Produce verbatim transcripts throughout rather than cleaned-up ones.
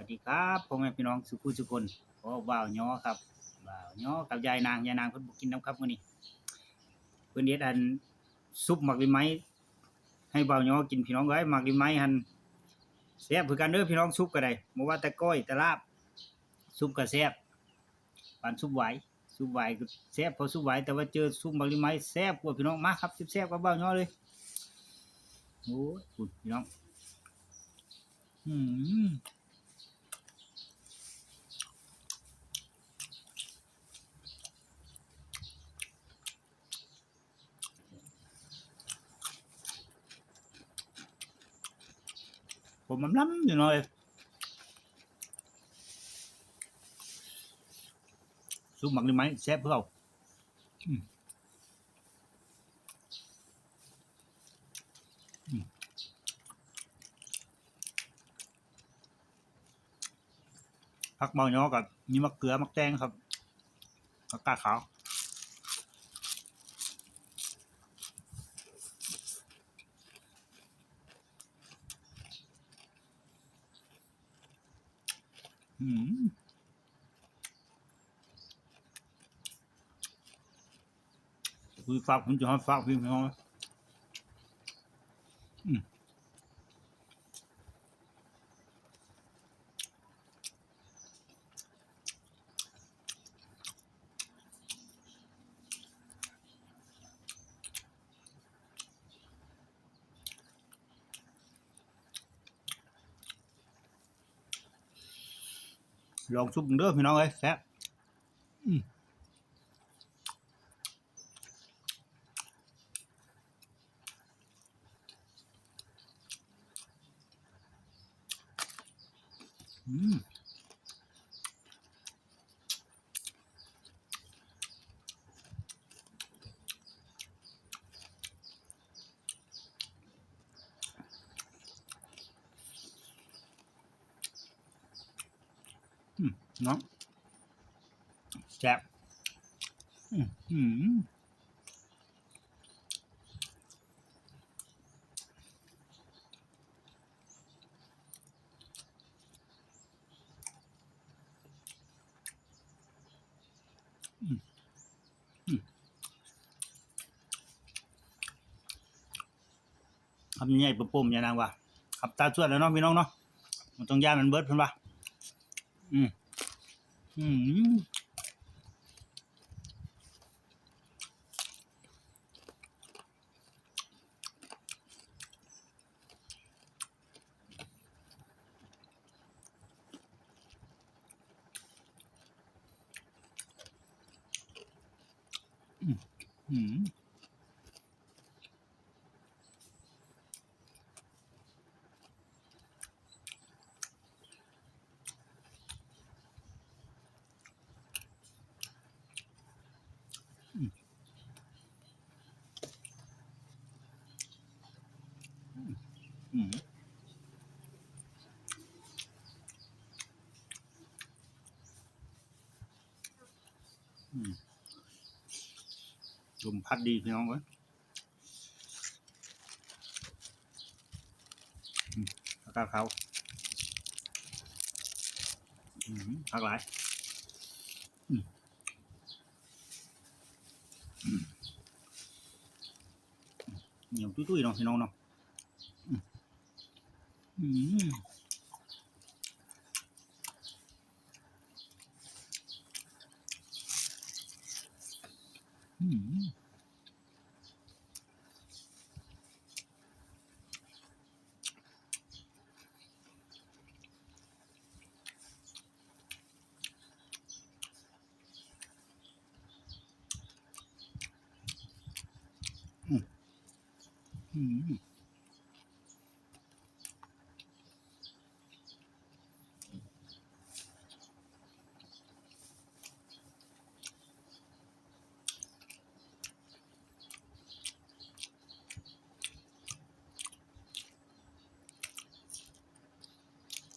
สวัสดีครับ พ่อแม่พี่น้องสู่ผู้สู่คน พ่อบ่าวย้อครับ บ่าวย้อกับยายนาง ยายนางเพิ่นบ่กินนำครับมื้อนี้ เพิ่นเฮ็ดอันซุปหมากลิไม้ให้บ่าวย้อกิน พี่น้องเอ้ย หมากลิไม้หั่นแซ่บคือกันเด้อพี่น้อง ซุปก็ได้ บ่ว่าแต่ก้อยแต่ลาบ ซุปก็แซ่บ ปานซุปหวาย ซุปหวายก็แซ่บพอซุปหวาย แต่ว่าเจอซุปหมากลิไม้แซ่บกว่าพี่น้อง มาครับ แซ่บๆ กับบ่าวย้อเลย โอ้ย พุ้นพี่น้อง อืม ผมมันล้ำอยู่หน่อย ซุปหมากลิไม้แซ่บเพื่อเอา อืม อืม ผักบ่าวย้อกับมีมะเขือ มะแตงครับ ผักกาดขาว อืม คุยฝาก ผมจะให้ฝากพี่น้อง อืม ลองซุปเด้อพี่น้องเอ้ย แซ่บ อืม อืม อืม เนาะ แซ่บ อืม อืม อืม อืม คำใหญ่ๆ ปุ่มๆ ยายนางว่า ขับตาสวดแล้วเนาะพี่น้องเนาะ มันต้องย่านมันเบิดเพิ่นว่า อืม อืม อืม อืม อืม อืม อืม ลมพัดดีพี่น้องเอ้ย อืม ผักกาดขาว อืม ผักหลาย อืม อืม เหนียวตุ้ยๆ เนาะพี่น้องเนาะ อืม อืม อืม อืม อืม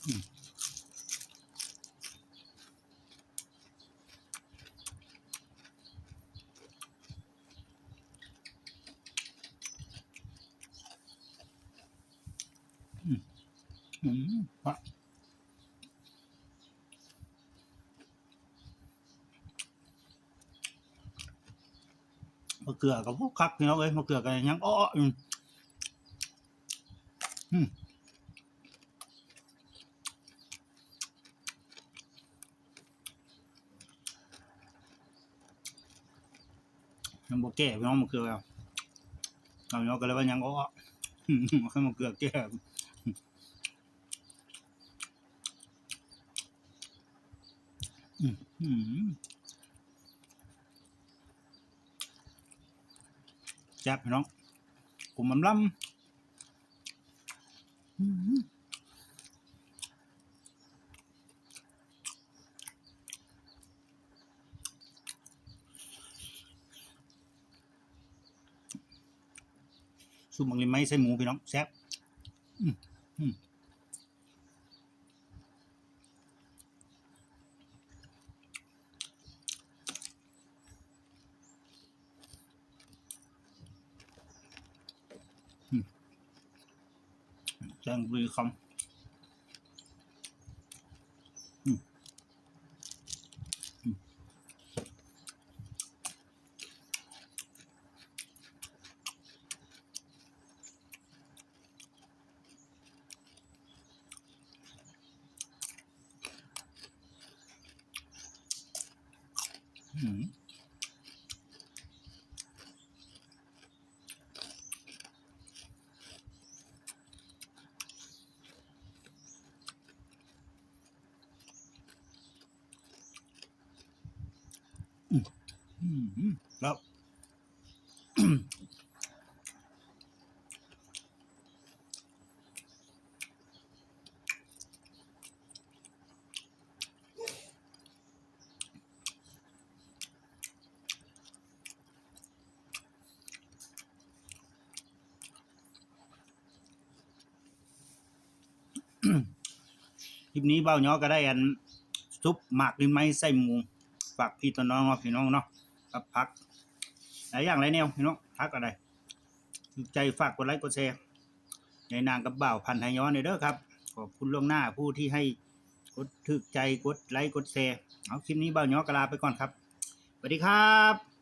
อืม อืม อืม อ่ะ มะเขือกับพวกคักพี่น้องเอ้ย มะเขือกันยังอ้ออยู่ อืม ยังบ่แก่พี่น้อง มะเขือ เอาเนาะ ก็เลยว่ายังอ้อ อืม ให้มะเขือแก่ อืม อืม แซ่บพี่น้อง ขมอำลำ อืม ซุปหมากลิ้นไม้ใส่หมูพี่น้อง แซ่บ อืม อืม อืม แกงบุรีคำ อืม อืม อืม อืม อืม แล้ว คลิปนี้บ่าวย้อก็ได้อัน ซุปหมากลิ้นไม้ใส่หมู ฝากพี่ต่อน้องเนาะพี่น้องเนาะ กับผัก หลายอย่างหลายแนวพี่น้อง ผักอะไร ถูกใจฝากกดไลค์กดแชร์ ยายนางกับบ่าวพันธุ์ไทยย้อนเด้อครับ ขอบคุณล่วงหน้าผู้ที่ให้กดถูกใจ กดไลค์กดแชร์ เอา คลิปนี้บ่าวย้อก็ลาไปก่อนครับ สวัสดีครับ